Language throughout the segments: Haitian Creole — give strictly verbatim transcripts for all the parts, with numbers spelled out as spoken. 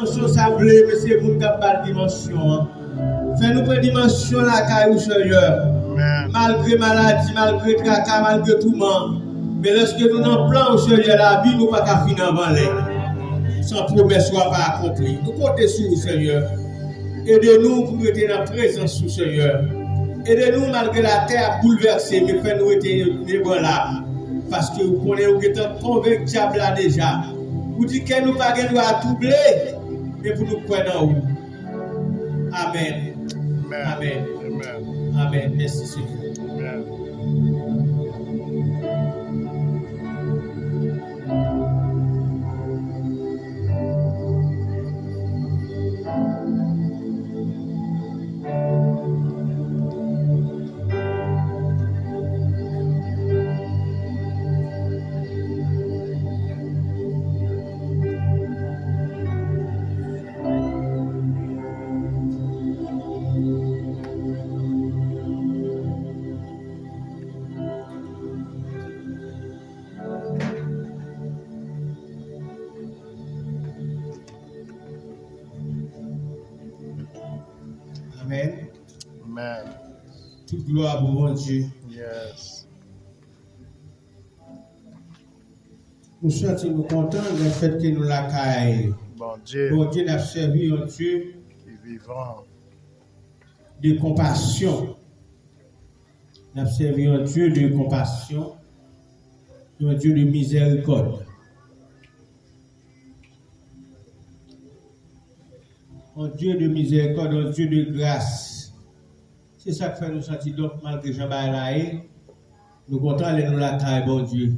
dimansyon sa vle, men se moun k ap ba l dimansyon an. Fè nou pran dimansyon lakay ou, Senyè. Amèn. Malgre maladi, malgre traka, malgre touman, men lèske nou nan plan ou, Senyè, lavi nou pa ka fin anvan lè. San pwomès ou a pa akonpli. Nou konte sou ou, Senyè. Ede nou pou nou rete nan prezans ou, Senyè. Ede nou malgre latè ap boulvèse, men fè nou rete inebranlab. Paske ou konnen ou gentan konvenk dyab la deja. Ou di kè nou pa gen dwa twouble, men pou nou kwè nan ou. Amèn. Amèn. Amèn. Amèn. Amèn. Mèsi, Senyè. Amèn. Amèn. Amèn. Tout glwa pou Bondye. Yes. Nou santi nou kontan lefèt ke nou lakay Bondye. Bondye, n ap sèvi yon Dye ki vivan, de konpasyon. N ap sèvi yon Dye de konpasyon, yon Dye de mizèrikòd. Yon Dye de mizèrikòd, yon Dye de gras. Se sa k fè nou santi donk, malgre jan bagay la ye, nou kontan lè nou lakay Bondye.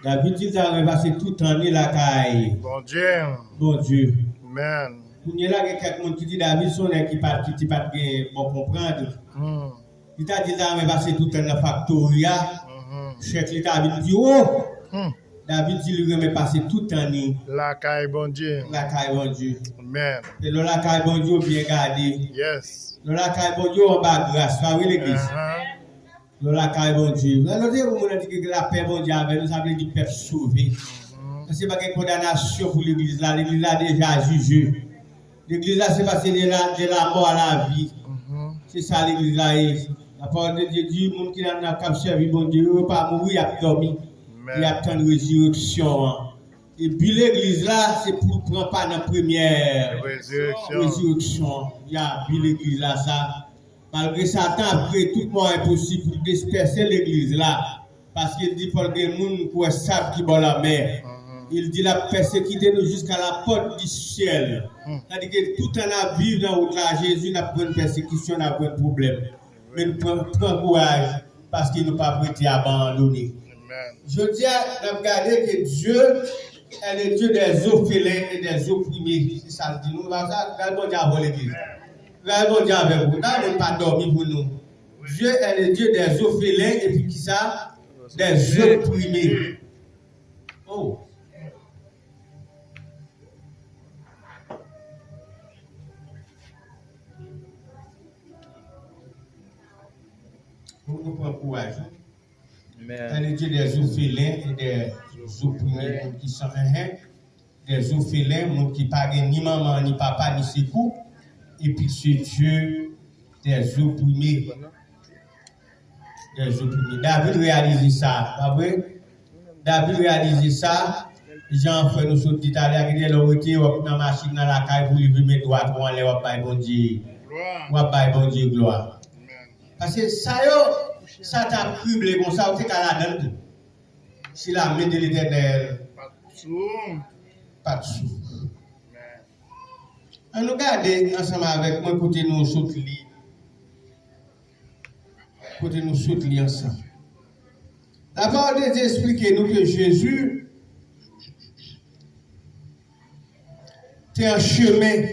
David di l ta renmen pase tout tan li lakay Bondye. Bondye. Amèn. Kounye la, gen kèk moun ki di David se yon nèg ki pa t, ki te pa t gen bon konprann. Hmm. Li ta di l ta renmen pase tout tan nan faktori a. Mhm. Chèk li ta vin di, "O!" Hmm. David di li renmen pase tout tan li lakay Bondye. Lakay Bondye. Amèn. E lè w lakay Bondye, w byen gade. Yes. Lè w lakay Bondye, w anba gras. Pa vre, legliz? Ahan. Lè w lakay Bondye. Lè nou te pou moun nan di ke lapè Bondye avè nou, sa vle di pèp sove. Mhm. Paske pa gen kondanasyon pou legliz la. Legliz la deja jije. Legliz la, se pase de la, de la mò a la vi. Mhm. Se sa legliz la ye. La pawòl de Dye di, moun ki nan, nan, k ap sèvi Bondye yo, yo pa mouri, y ap dòmi. Amèn. Y ap tann rezireksyon an. E bi legliz la, se pou l pran pa nan premyè rezireksyon. Rezireksyon an. Ya bi legliz la sa. Malgre Satan ap kreye tout mwayen posib pou l despèse legliz la, paske l di fò l gen moun kwè sab ki bò lanmè. Mhm. E l di l ap pèsekite nou jiska lapòt di syèl. Hmm. Sètadi ke toutan n ap viv nan wout la a Jezi, n ap jwenn pèsekisyon, n ap jwenn pwoblèm. Men nou pran, pran kouraj, paske nou p ap rete abandone. Amen. Jodi a, n ap gade ke Dieu est le Dieu des orphelins et des opprimés. Se sa l di nou, pa sa, gade Bondye avè w legliz. Gade Bondye avè w. Gade moun pa dòmi pou nou. Dieu est le Dieu des orphelins, epi kisa? Des opprimés. Oh. Pou nou pran kouraj, wi. Amen. Est le Dieu des orphelins et des opprimés, moun ki san, hein, des orphelins, moun ki pa gen ni manman, ni papa, ni sekou, epi se Dieu des opprimés. Des opprimés. David reyalize sa, pa vre? David reyalize sa, jan frè nou sot di talè a, gen de lè w rete, w ap nan machin nan lakay pou leve men dwat ou anlè, w ap bay Bondye, w ap bay Bondye glwa. Paske sa yo, sa t ap krible konsa, ou te ka ladan l tou. Si la men de Letènèl pa t sou ou. Pa t sou ou. Ann nou gade ansanm avèk mwen kote nou sot li. Kote nou sot li ansanm. La parole de Dieu explike nou ke Jezi te an chemen.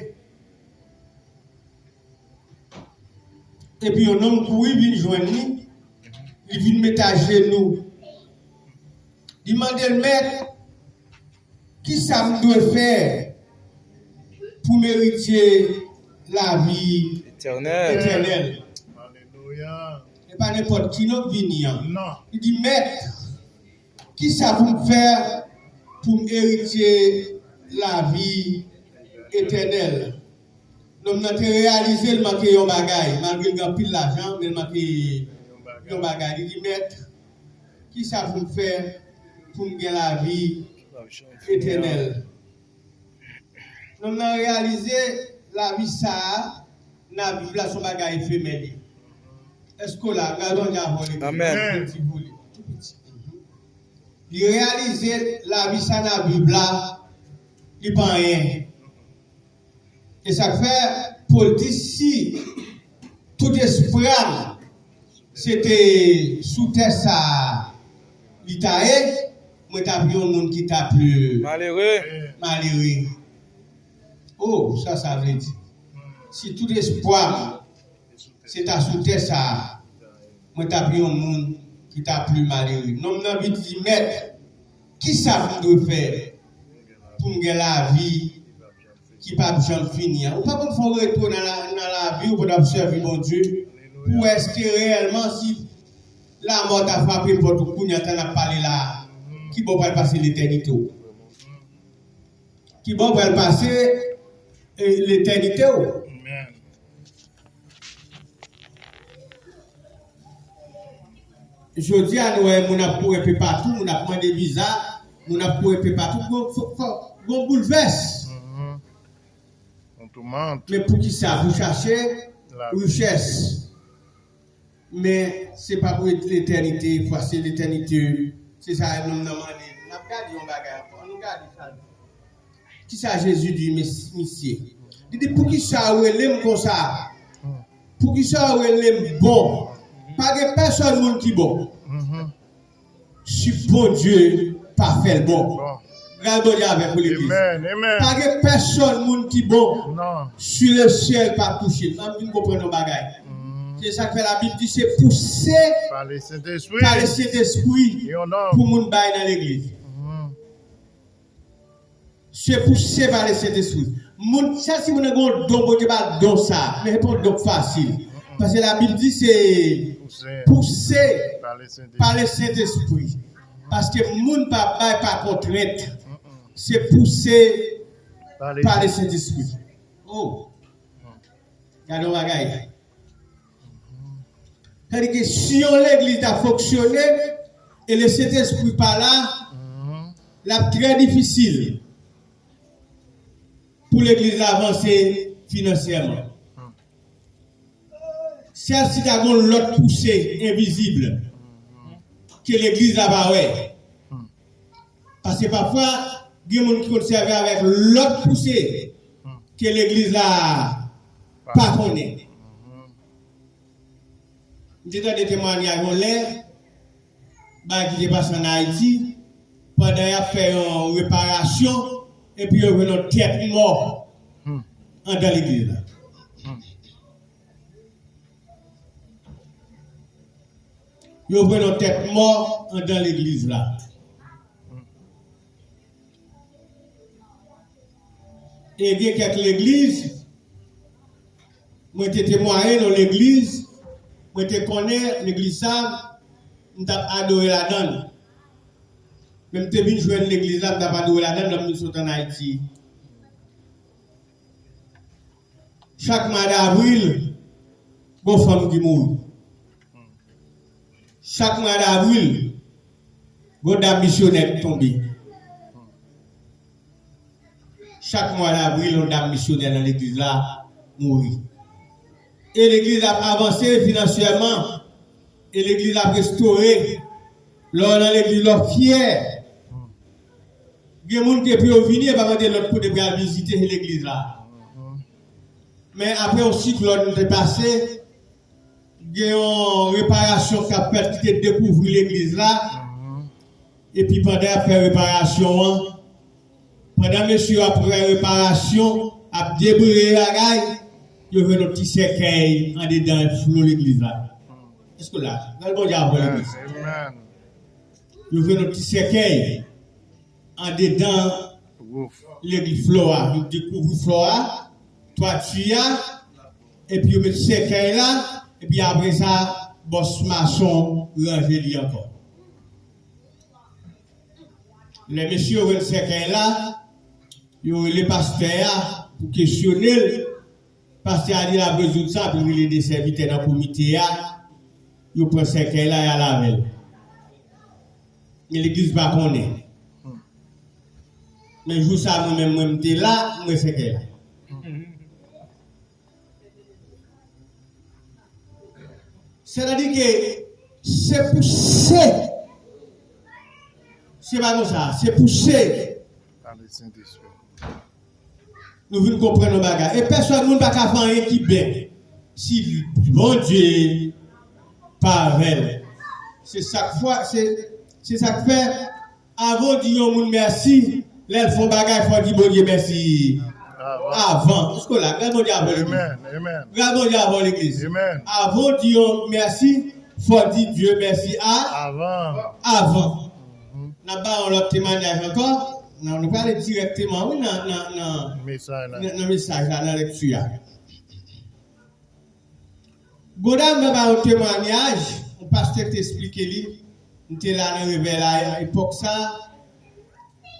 Epi yon nonm kouri vin jwenn li, li vin met ajenou. Li mande l, Mèt, kisa m dwe fè pou m eritye lavi etènèl? Alelouya. E pa nenpòt ki nonm vini an. Non. Li di, Mèt, kisa pou m fè pou m eritye lavi Etènèl. Nonm nan te reyalize l manke yon bagay, malgre l gen anpil lajan, men l manke yon bagay. Li di, Mèt, kisa pou m fè pou m gen lavi etènèl? Nonm nan reyalize lavi sa a, nan Bib la, se yon bagay efemè li. Èske w la? Gade yon djavò li. Amèn. Li reyalize lavi sa nan Bib la, li pa anyen. E sa k fè Pòl di, si tout espwa m se te sou tè sa a li ta ye, mwen t ap yon moun ki t ap malere. Malere. Oh, sa sa vle di. Si tout espwa m se ta sou tè sa a, mwen t ap yon moun ki ta pli malere. Nonm nan vin di, Mèt, kisa m dwe fè pou m gen lavi ki p ap janm fini an? Ou pa konn fè yon retwo nan la, nan lavi w pandan w ap sèvi Bondye pou w wè èske reyèlman si lanmò ta frape pòt ou kounye a, tan n ap pale la, ki bò w pral pase letènite w? Ki bò w pral pase, eh, letènite w? Amèn. Jodi a, nou wè moun ap kouri enpe patou, moun ap mande viza, moun ap kouri enpe patou, gon, fò, fò, gon boulvès. Mhm. Yon toumant. Men poukisa? Pou chache richès. Men se pa pou letènite, fwa se letènite. Se sa nonm nan mande. N ap gade yon bagay ankò. Ann nou gade sa. Kisa Jezi di mis-, misye? Li di, poukisa w rele m konsa? Poukisa w rele m bon? Pa gen pèsòn moun ki bon. Mhm. Si Bondye pa fè l bon. Bon. Gade Bondye avèk ou, legliz. Amen, amen. Pa gen pèsòn moun ki bon. Non. Si le syèl pa touche l. Mwen vin konprann yon bagay. Mm. Se sa k fè Labib di se pouse pa le Sentespri. Pa le Sentespri yon nonm pou moun bay nan legliz. Mm. Se pouse pa le Sentespri. Moun, sèl si moun nan gen yon don, Bondye ba l don sa. Men se pa yon don fasil. Paske Labib di se pouse pa le Sentespri. Paske moun pa bay pa kontrent. Se pouse pa le Sentespri. Oh. Gade yon bagay. Sètadi ke si yon legliz ta fonksyone e le Sentespri pa la, l ap trè difisil pou legliz la vanse finansyèman. Sèl si ta gon lòt pouse envizib ke legliz la pa wè. Paske pafwa, gen moun ki konn sèvi avèk lòt pouse ke legliz la pa konnen. M te tande temwayaj yon lè, bagay ki te pase ann Ayiti, pandan y ap fè yon reparasyon, epi yo jwenn yon tèt mò anndan legliz la. Yo jwenn yon tèt mò anndan legliz la. E gen kèk legliz, mwen te temwaye nan legliz, mwen te konnen legliz sa, m t ap adore ladan l. Men m te vin jwenn legliz la, m t ap adore ladan l, lè m vin sot ann Ayiti. Chak mwa davril, gon fanm ki mouri. Chak mwa davril, gon dam misyonè ki tonbe. Chak mwa davril, yon dam misyonè nan legliz la mouri. E legliz la ap avanse finansyèman. E legliz la ap restore. Lè w nan legliz la, w fyè. Gen moun ke pou yo vini, e pa mande lòt kote pou y al vizite legliz la. Men apre yon siklòn te pase, gen yon reparasyon k ap fèt ki te dekouvri legliz la. Epi pandan y ap fè reparasyon an, pandan mesye yo ap fè reparasyon, ap debreye bagay, yo jwenn yon ti sèkèy andedan flo legliz la. Èske w la? Gade Bondye avè legliz. Amen. Yo jwenn yon ti sèkèy andedan legliz flo a. Yo dekouvri flo a, twati a, epi yo met sèkèy la, epi apre sa, bòs mason ranje li ankò. Lè mesye yo jwenn sèkèy la, yo rele pastè a, pou kesyone l. Pastè a di l ap rezoud sa, pou l rele de sèvitè nan komite a, yo pran sèkèy la, y al avè l. Men legliz pa konnen. Men jou sa, mwen menm, mwen, m te la, m wè sèkèy la. Sètadi ke se pouse. Se pa konsa, se pouse. Nou vin konprann yon bagay. E pèsòn moun pa ka fè anyen ki byen si Bondye pa avè l. Se sa k fè, se, se sa k fè, avan w di yon moun mèsi, lè l fè yon bagay, fò w di Bondye mèsi avan. Jisko la, gade Bondye avè w, legliz. Gade Bondye avè w, legliz. Avan w di yon mèsi, fò w di Dye mèsi a, avan. N ap ba yon lòt temwayaj ankò. Nan, nou prale dirèkteman, wi, nan, nan, nan, nan, nan mesaj la, nan lekti a. Gon dam nan ba yon temwayaj, yon pastè te esplike li, m te la nan revèy la epòk sa.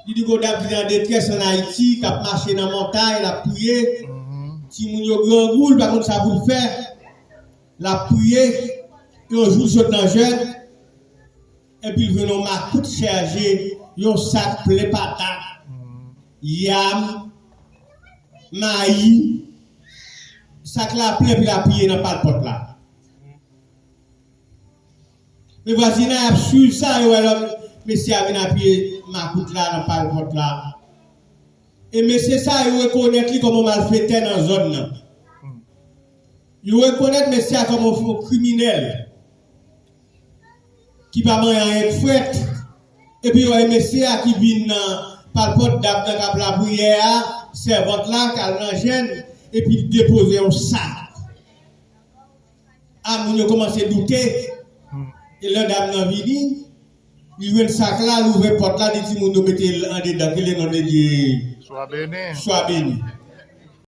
Li di gon dam ki te an detrès an Ayiti, k ap mache nan montay, l ap priye. Timoun yo grangou, l pa konn sa pou l fè. L ap priye. Yon jou, l sot nan jèn, epi l jwenn yon makout chaje, yon sak plen patat, yanm, mayi. Sak la plen, epi l ap priye nan palpòt la. Men vwazinay ap swiv sa, yo wè lòt mesye a vin apiye makout la nan palpòt la. E mesye sa, yo rekonèt li kòm yon malfetè nan zòn nan. Yo rekonèt mesye a kòm yon kriminèl ki pa manyen anyen k frèt. Epi yo wè mesye a ki vin nan palpòt dam nan k ap lapriyè a, sèvant la k al nan jèn, epi l depoze yon sak. A, moun yo kòmanse doute. E lè dam nan vini, li jwenn sak la, li ouvè pòt la, di timoun yo mete l andedan, ke le non de Dye swa beni.